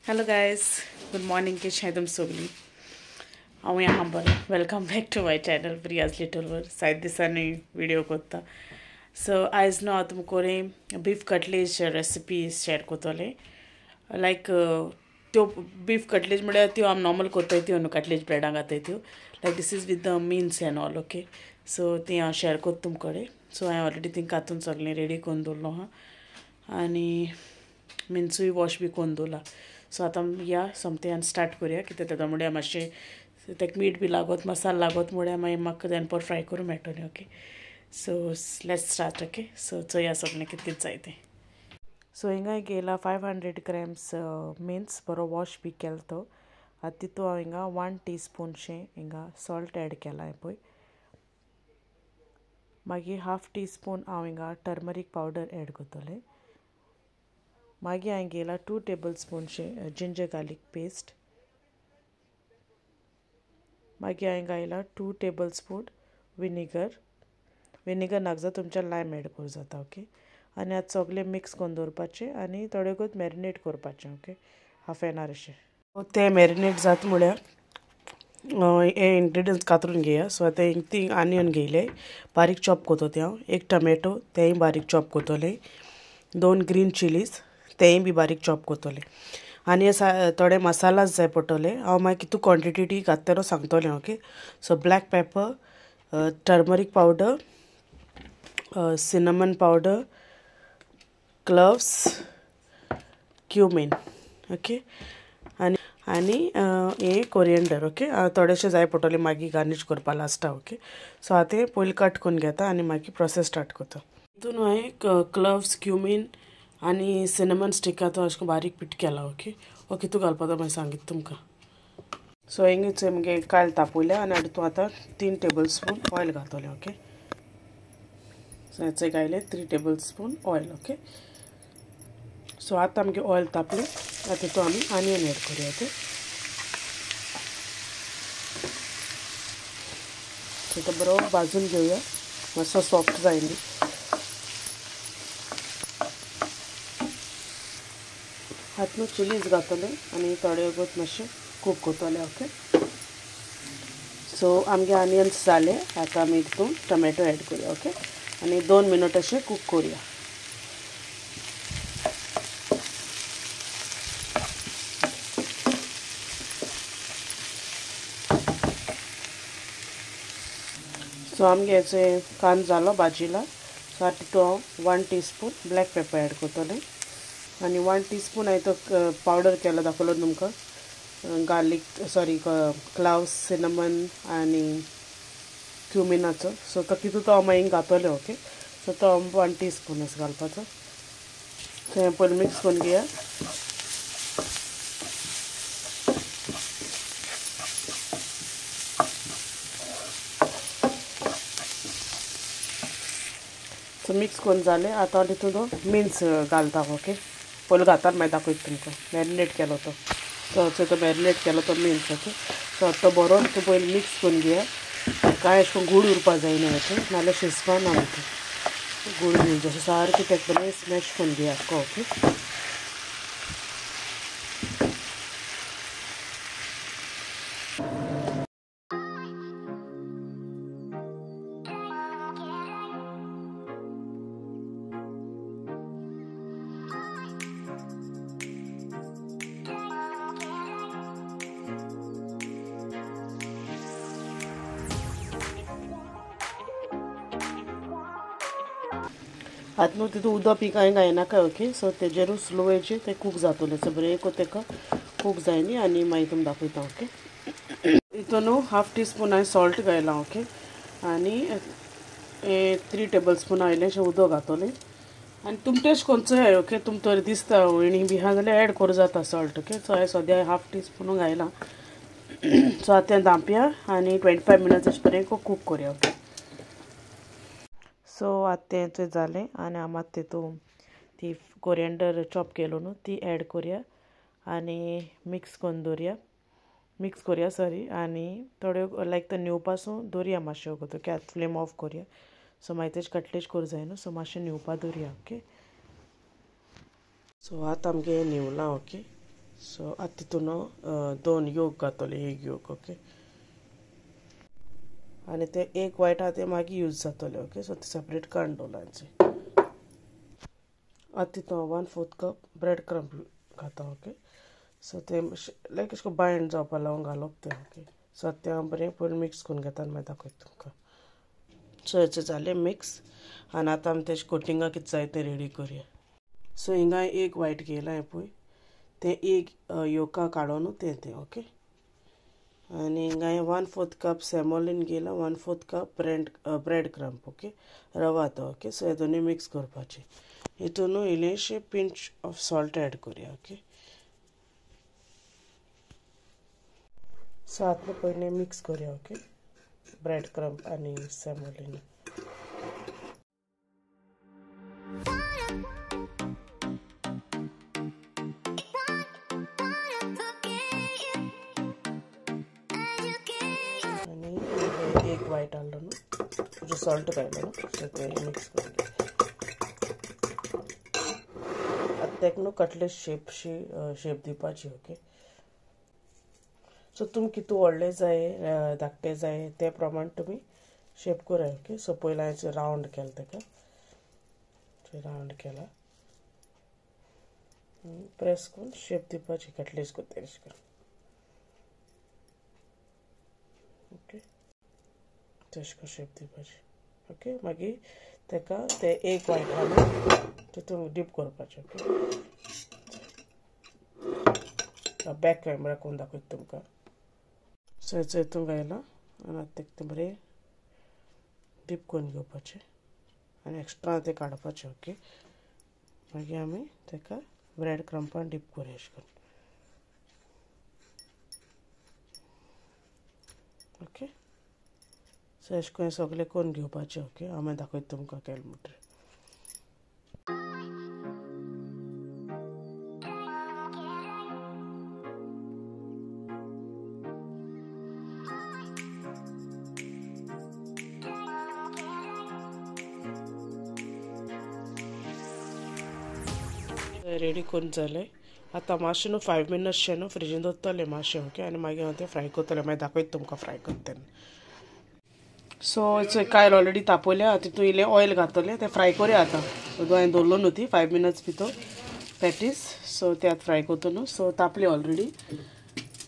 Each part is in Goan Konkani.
Hello guys, good morning. कशें तुम सगळीं? हांव आहा बरें। Welcome back to my channel Priya's little world. सात दिसांनी व्हिडिओ करता। सो आयज न्हू हांव तुमकां बीफ कटलेज रेसिपी शेअर करतलें। लायक त्यो बीफ कटलेज म्हळ्यार त्यो आमी नॉर्मल करताय त्यो न्हू, कटलेज ब्रेडां घाताय त्यो। Like this is with the mince and all. Okay, so ती हांव शेअर करता तुमकडे। सो हांवें ऑलरेडी ती कातून सगळें रेडी करून दवरलो आहा आनी मिन्सूय वॉश बी करून दवरला। सो आतां या सोमतें आनी स्टार्ट करुया। कित्याक तेका म्हळ्यार मातशें तेका मीठ बी लागत, मसालो लागत म्हळ्यार मागीर म्हाका तेन्ना परत फ्राय करूंक मेळटलें। Okay, so let's start. Okay, so चोया सगळें कितें कितें जाय तें। सो हिंगा घेयला 500 ग्रॅम्स मिन्स, बरो वॉश बी केलो तो। आतां तितू हांव हिंगा 1 टीस्पूनशें हिंगा सॉल्ट एड केलां पळय। मागीर 1/2 टीस्पून हांव हिंगा टर्मरीक पावडर एड करतलें। मागीर हांवें घेयला 2 टेबल स्पूनशें जिंजर गार्लीक पेस्ट। मागीर हांवें घायला 2 टेबल स्पून विनेगर। विनेगर नाका जाल्यार तुमच्या लायम एड करूं जाता। ओके, आनी आतां सगळें मिक्स करून दवरपाचें आनी थोडे वगत मॅरिनेट करपाचें। ओके, हाफ एन our अशें तें मॅरिनेट जाता म्हळ्यार हे इन्ग्रिडियंट्स कातरून घेया। सो आतां 3 आनियन घेयले, बारीक चॉप करता तें हांव। 1 टमॅटो तेंय बारीक चॉप करतलें। 2 ग्रीन चिलीज तेंय बी बारीक चॉप करतलें। आनी थोडे मसालाज जाय पडटले। हांव मागीर कितू क्वॉन्टिटी घातता तें सांगतलें। Okay, so black pepper, turmeric powder, cinnamon powder, cloves, cumin. Okay, आनी आनी हें कोरिएंडर। ओके, थोडेशें जाय पडटलें मागीर गार्नीश करपा लास्टा। ओके, सो आतां पयलीं कट करून घेता आनी मागीर प्रोसेस स्टार्ट करता। तितून हांवें क्लव्स, क्युमीन आनी सिनेमन स्टिकाचो अशें बारीक पीठ केला। ओके, हो कितू घालपाचो मागीर सांगित तुमकां। सो हिंगच मुगे कायल तापयल्या आनी हातूंत आतां 3 टेबल स्पून ऑयल घातलें। ओके, सो हेचे घायलें 3 table spoon oil. Okay, so आतां आमगे ऑयल तापलें, आतां तितून आमी आनियन एड करुया। ओके, सो तो बरो भाजून घेवया, मातसो सॉफ्ट जाय न्ही। आतां न्हू चिलीज घातले आनी थोडे वगत मातशें कूक करतले। ओके, सो आमगे आनियन्स जाले, आतां आमी तितून टमॅटो एड करुया। ओके, आनी 2 मिनट अशें कूक करुया। सो आमगे कांदो जालो भाजिला। सो आतां तितून हांव 1 टीस्पून ब्लॅक पेपर एड करतलें आनी 1 टीस्पून हांवें तो पावडर केलो दाखयलो तुमकां, गार्लीक सॉरी क्लाव्स, सिनमन आनी क्युमिनाचो। सो तो कितू तो हांव मागीर घातलें। ओके, सो तो हांव 1 टीस्पून असो घालपाचो। सो हें पयलीं मिक्स करून घेया। सो मिक्स करून जालें, आतां तितून तो मिन्स घालता। ओके, पयलीं घातात मागीर दाखयता तुमकां मॅरिनेट केलो तो। सो तो मॅरिनेट केलो तो मिन्स। ओके, सो तो बरो तूं पयलीं मिक्स करून घेया। कांय अशें करून गूड उरपा जायना। ओके, नाजाल्यार शिजपा ना गूड बीन जशें सारकें तेका बरें स्मॅश करून घेया आख्खो। ओके, आतां न्हू तितून उदक बी कांय घायनाका। ओके, सो तेजेरूच स्लो हेजेर तें कूक जातलें। सो बरें तेका कूक जाय न्ही आनी मागीर तुमकां दाखयता। ओके, हितून न्हू 1/2 टीस्पून हांवें सॉल्ट घायलां। ओके, आनी 3 टेबल स्पून हांवें अशें उदक घातलें आनी तुम टेस्ट करून चोयाय। ओके, तुमकां तर दिसता उणी बी आहा जाल्यार एड करूं जाता सॉल्ट। ओके, सो हांवें सद्या 1/2 टीस्पून घायलां। सो आतां तें धांपया आनी 25 मिनट्स अशें पर्यंत कूक करुया। ओके, सो आतां तें जालें आनी आमी आतां तितून ती कोरिएंडर चॉप केलो न्हू ती एड करुया आनी मिक्स करून दवरया, मिक्स करुया सॉरी। आनी थोड्यो लायक तो न्हिवपासून दवरया मातशें वगत। ओके, आतां फ्लेम ऑफ करुया। सो मागीर तेजे कटलेज करूं जाय न्हू, सो मातशें न्हिवपा दवरया। ओके, सो आतां आमगे न्हिवलां। ओके, सो आतां तितून 2 योक घातले, एक योक ओके. आनी ते एक वायट आहा ते मागीर यूज जातले ओके. सो ते सेपरेट काडून दवरला. आतां तितून 1/4 कप ब्रेड क्रम्प घाता ओके. सो ते लायक अशें करून बायंड जावपा लागून घालप तें ओके. सो आतां तें हांव बरें पयलीं मिक्स करून घेता आनी मागीर दाखयता तुमकां. सो हेचें जालें मिक्स आनी आतां आमी तेजे कोटिंगा कितें जाय तें रेडी करुया. सो हिंगा एक वायट घेयलां पळय तें एक योका काडून तें तें ओके. आनी हिंगा 1/4 कप सेमोलीन घेयला, 1/4 कप ब्रेड क्रम्प ओके, रवा तो ओके. सो हे दोनूय मिक्स करपाचे. हितून इल्लेशे पिंच ऑफ सॉल्ट एड करुया ओके. सो आतां पयलीं मिक्स करुया ओके, ब्रेड क्रम्प आनी सेमोलीन. आनी एक वायट हाडलो न्हू, सॉल्ट घायलो न्हू, सो तें मिक्स करुया. आतां तेका न्हू कटलेट शेपशी शेप दिवपाची ओके. सो तुमी कितू व्हडले जाय धाकटे जाय ते प्रमाण तुमी शेप कराय ओके. सो पयलीं हांवें रावंड केलें तेका, रावंड केला, प्रेस करून शेप दिवपाची कटलेट करता तशें करून ओके. तशें करून शेप दिवपाची ओके. मागीर तेका ते एक वायट घालून तितून डीप करपाचें ओके. बॅक कॅमेरा करून दाखयता तुमकां. सो हेचो हितून घायला आनी आतां तेका बरें डीप करून घेवपाचें आनी एक्स्ट्रा तें काडपाचें ओके. मागीर आमी तेका ब्रेड क्रम्पान डीप करुया अशें करून ओके. सो अशें करून सगळें करून घेवपाचें ओके. हांव मागीर दाखयता तुमकां केलें म्हणटकीर. रेडी करून जालें. आतां मातशें न्हू 5 मिनट्स शें न्हू फ्रिजीन दवरतलें मातशें ओके. आनी मागीर हांव तें फ्राय करतलें, मागीर दाखयता तुमकां फ्राय करता तेन्ना. सो कायल ऑलरेडी तापयल्या, तितून इल्लें ऑयल घातलें, तें फ्राय करुया आतां. हांवें दवरलो न्हू ती 5 मिनट्स भितर पॅटीस. सो ते आतां फ्राय करता न्हू. सो तापली ऑलरेडी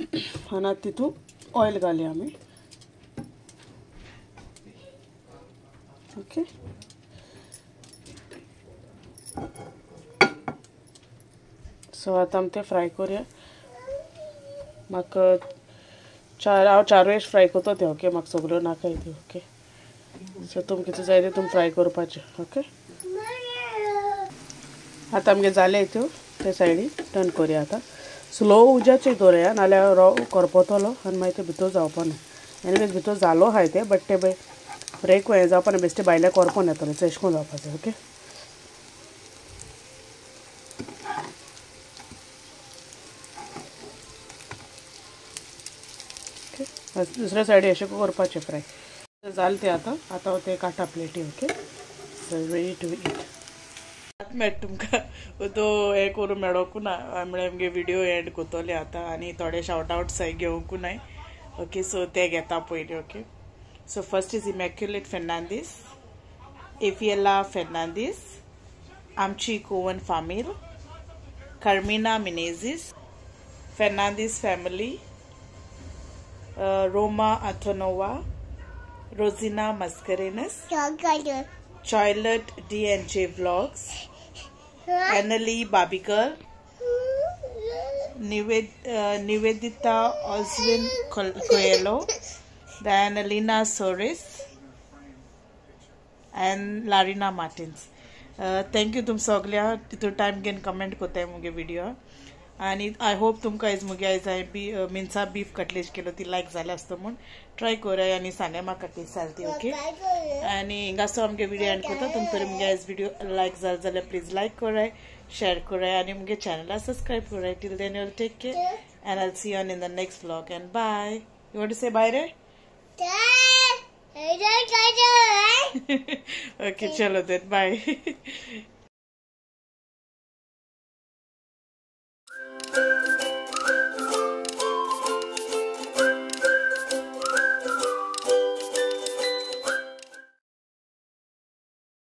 आनी आतां तितून ऑयल घालया आमी ओके. सो आतां आमी तें फ्राय करुया. म्हाका हांव 4 वेळार फ्राय करता तें ओके. म्हाका सगळ्यो नाकाय त्यो ओके. सो तुमकां कितें जाय तें तुमी फ्राय करपाचें ओके. आतां आमगें जालें त्यो ते सायडीन टर्न करुया. आतां स्लो उज्याचेर दवरया, नाल्यार रव करपतलो आनी मागीर तें भितर जावपा ना. एनीवेज भितर जालो आहाय तें, बट तें ब्रेक हें जावपा ना, बेश्टें भायल्यान करपोन येतलें, अशें करून जावपाचें ओके. दुसऱ्या सायडी अशें करपाचें फ्राय. जालें तें आतां. आतां तें काडटा प्लेटी okay. So ready to eat. आतां मेळटा तुमकां तो हें करूं मेळोकू ना, म्हळ्यार आमगे विडियो एंड करतले आतां. आनी थोडे शावट आवट्स घेवंकू नाय ओके. सो ते घेता पयलीं okay. So first is Immaculate Fernandes, Efiela Fernandes, आमची कोवन फामील, Carmina Menezes, Fernandes family, Roma Antonova, Rosina Mascarenhas, Charlotte D&J Vlogs, Annalie Babikar, Nivedita Oswin Coelho, Diana Soares, and Larina Martins. Thank you तुम सगळ्या तितून टायम घेवन कमेंट करताय मुगे विडियो. आनी I hope तुमकां आयज मुगे आयज हांवें बी मिन्सा बीफ कटलेट केलो ती लायक जाल्या आसता म्हूण ट्राय कराय आनी सांगाय म्हाका कितें जालें ती ओके. आनी हिंगासो आमगे विडियो एंड करता. तुमकां तरी मुगे आयज विडियो लायक जालो जाल्यार प्लीज लायक कराय, शेअर कराय आनी मुगे चॅनला सबस्क्रायब कराय. Till then you take care and I see you on in the next vlog and bye. You want to say bye रे? ओके चलो then bye.